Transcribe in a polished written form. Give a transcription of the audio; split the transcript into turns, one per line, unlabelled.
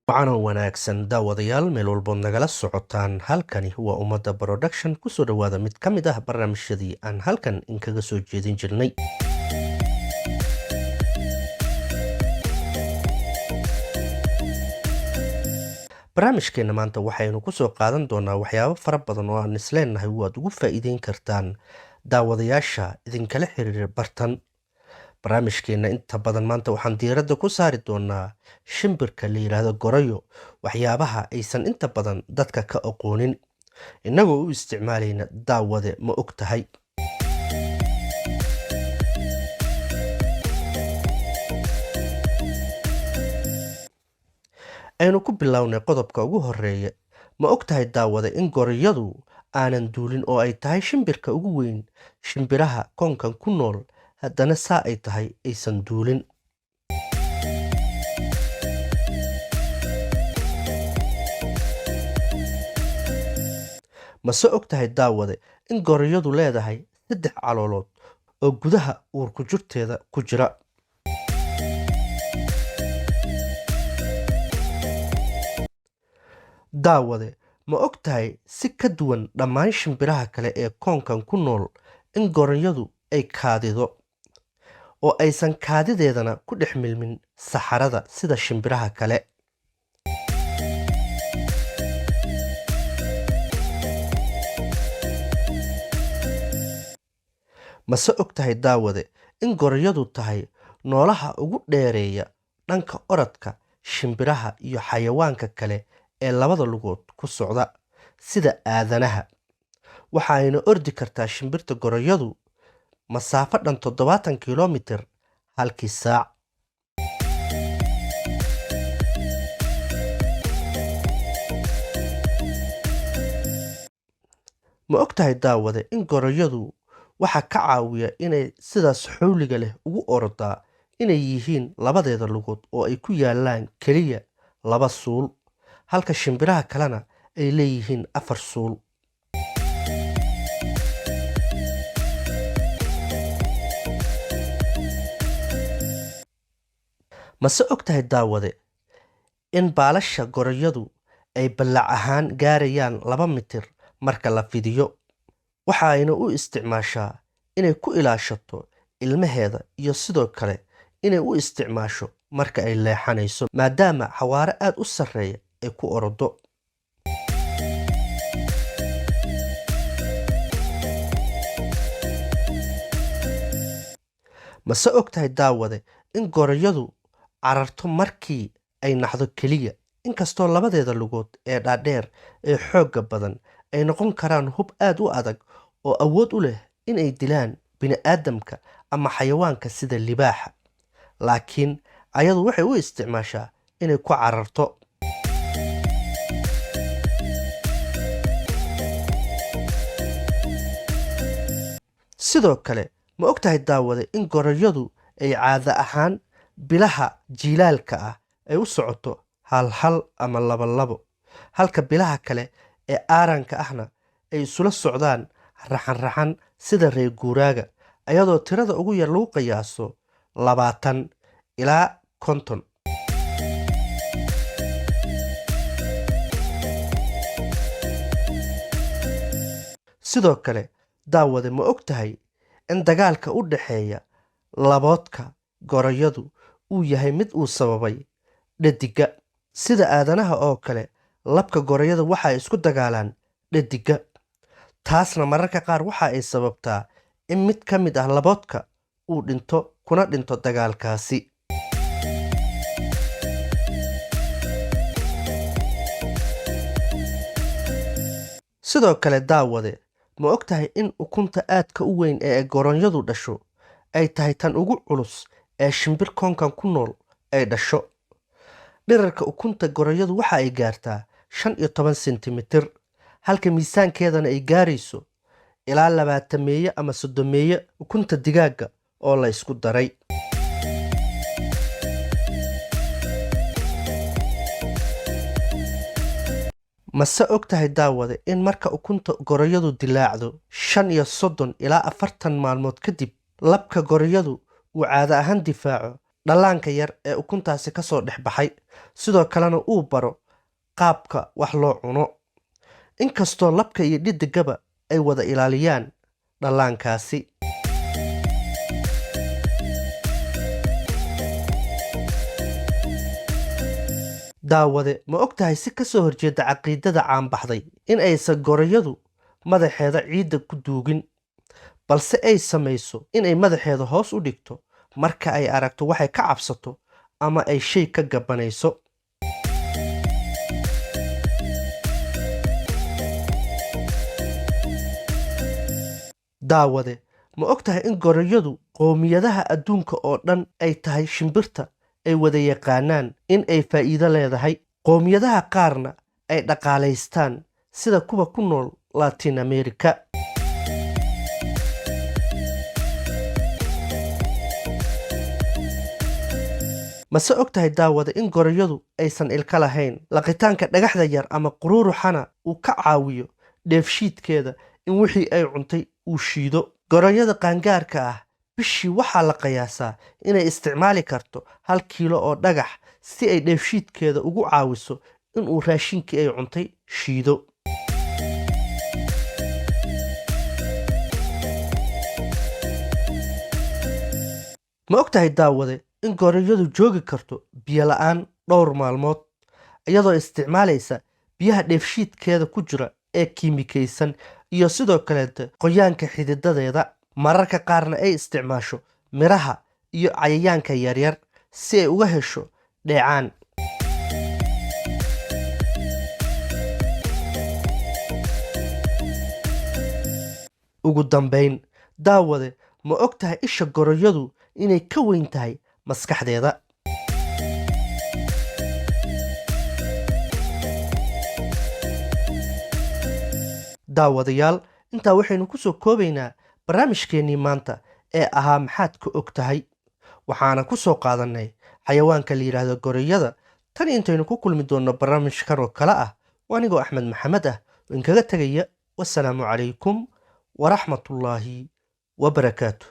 Wacan oo wanaagsan daawadayaal, meel walbood nagala socotaan. Halkani waa Ummadda Production. Kusoo dhowaada mid ka mid ah barnaamijyadii aan halkan inkaga soo jeedin jirnay. Barnaamijkeena maanta waxaynu kusoo qaadan doonaa waxyaabo fara badan oo aan isleenahay waad ugu faa'iideyn kartaan daawadayaasha idinkala xiriira bartan. Barnaamijkeena inta badan maanta waxaan diiradda ku saari doonaa shimbirka la yidhaahdo gorayo, waxyaabaha aysan inta badan dadka ka aqoonin, innagoo u isticmaalayna daawade ma og tahay. Aynu ku bilownay qodobka ugu horeeya. Ma og tahay daawade in gorayadu aanan duulin oo ay tahay shimbirka ugu weyn shimbiraha koonkan ku nool, haddana saa ay tahay aysan duulin? Mase og tahay daawade in gorayadu leedahay 3 caloolood oo gudaha uurku jirteeda ku jira? Daawade ma og tahay si ka duwan dhammaan shimbiraha kale ee koonkan ku nool in gorayadu ay kaadido oo aysan kaadideedana ku dhex milmin saxarada sida shimbiraha kale? Mase og tahay daawade in gorayadu tahay noolaha ugu dheereeya dhanka orodka shimbiraha iyo xayawaanka kale ee labada lugood ku socda sida aadanaha? Waxa ayna ordi kartaa shimbirta gorayadu masaafo dhan 70 kilomitir halkii saac. Ma og tahay daawade in gorayadu waxa ka caawiya inay sidaas xawliga leh ugu orodaa inay yihiin labadeeda lugood oo ay ku yaalaan keliya 2 suul, halka shimbiraha kalena ay leeyihiin 4 suul? Mase og tahay daawade in baalasha gorayadu ay ballac ahaan gaarayaan 2 mitir marka la fidiyo? Waxa ayna u isticmaashaa inay ku ilaashato ilmaheeda iyo sidoo kale inay u isticmaasho marka ay leexanayso, maadaama xawaare aad u sarreeya ay ku orodo. Mase og tahay daawade in gorayadu cararto markii ay naxdo keliya, inkastoo labadeeda lugood ee dhaadheer ee xoogga badan ay noqon karaan hub aad u adag oo awood u leh inay dilaan bini'aadamka ama xayawaanka sida libaaxa, laakiin ayadu waxay u isticmaashaa inay ku cararto. Sidoo kale ma og tahay daawade in gorayadu ay caado ahaan bilaha jiilaalka ah ay u socoto hal hal ama laba labo, halka bilaha kale ee aaranka ahna ay isula socdaan raxan raxan sida reer guuraaga, ayadoo tirada ugu yar lagu qiyaaso 20 ilaa 50? Sidoo kale daawade ma og tahay in dagaalka u dhexeeya laboodka gorayadu uu yahay mid uu sababay dhadiga? Sida aadanaha oo kale, labka gorayada waxa ay isku dagaalaan dhadiga, taasna mararka qaar waxa ay sababtaa in mid ka mid ah laboodka uu dhinto kuna dhinto dagaalkaasi. Sidoo kale daawade ma og tahay in ukunta aadka u weyn ee goronyadu dhasho ay tahay tan ugu culus ee shimbir koonkan ku nool ay dhasho? Dhererka ukunta gorayadu waxa ay gaartaa 15 sentimitir, halka miisaankeedana ay gaarayso ilaa 20 ama 30 ukunta digaagga oo la isku daray. Mase og tahay daawade in marka ukunta gorayadu dilaacdo 35 ilaa 40 maalmood kadib, labka gorayadu uu caado ahaan difaaco Dhallaanka yar ee ukuntaasi ka soo dhex baxay, sidoo kalena uu baro qaabka wax loo cuno, inkastoo labka iyo dhiddigaba ay wada ilaaliyaan dhallaankaasi. Daawade, ma og tahay si ka soo horjeeda caqiidada caanbaxday in aysan gorayadu madaxeeda ciidda ku duugin, balse ay samayso inay madaxeeda hoos u dhigto marka ay aragto waxay ka cabsato ama ay shay ka gabanayso? Daawade, ma og tahay in gorayadu qowmiyadaha adduunka oo dhan ay tahay shimbirta ay wada yaqaanaan in ay faa'iido leedahay, qowmiyadaha qaarna ay dhaqaalaystaan sida kuwa ku nool Latin America? Mase og tahay daawada in gorayadu aysan ilka lahayn, laqitaanka dhagaxda yar ama quruuruxana uu ka caawiyo dheefshiidkeeda in wixii ay cuntay uu shiido? Gorayada qaangaarka ah bishii waxaa la qiyaasaa inay isticmaali karto 1 kiilo oo dhagax si ay dheefshiidkeeda ugu caawiso inuu raashinkii ay cuntay shiido. Ma og tahay daawade in gorayadu joogi karto biyo la'aan dhowr maalmood iyadoo isticmaalaysa biyaha dheefshiidkeeda ku jira ee kiimikaysan iyo sidoo kaleete qoyaanka xididadeeda, mararka qaarna ay isticmaasho miraha iyo cayayaanka yaryar si ay uga hesho dheecaan? Ugu dambayn daawade, ma og tahay isha gorayadu inay ka weyn tahay maskaxdeeda? Daawadayaal, intaa waxaynu ku soo koobaynaa barnaamijkeennii maanta ee ahaa Maxaad ka og tahay, waxaana ku soo qaadannay xayawaanka la yidhaahdo gorayada. Tan intaynu ku kulmi doonno barnaamijkan oo kale ah, waa anigoo Axmed Maxamed ah oo inkaga tegaya. Wasalaamu calaykum waraxmatullaahi wabarakaatu.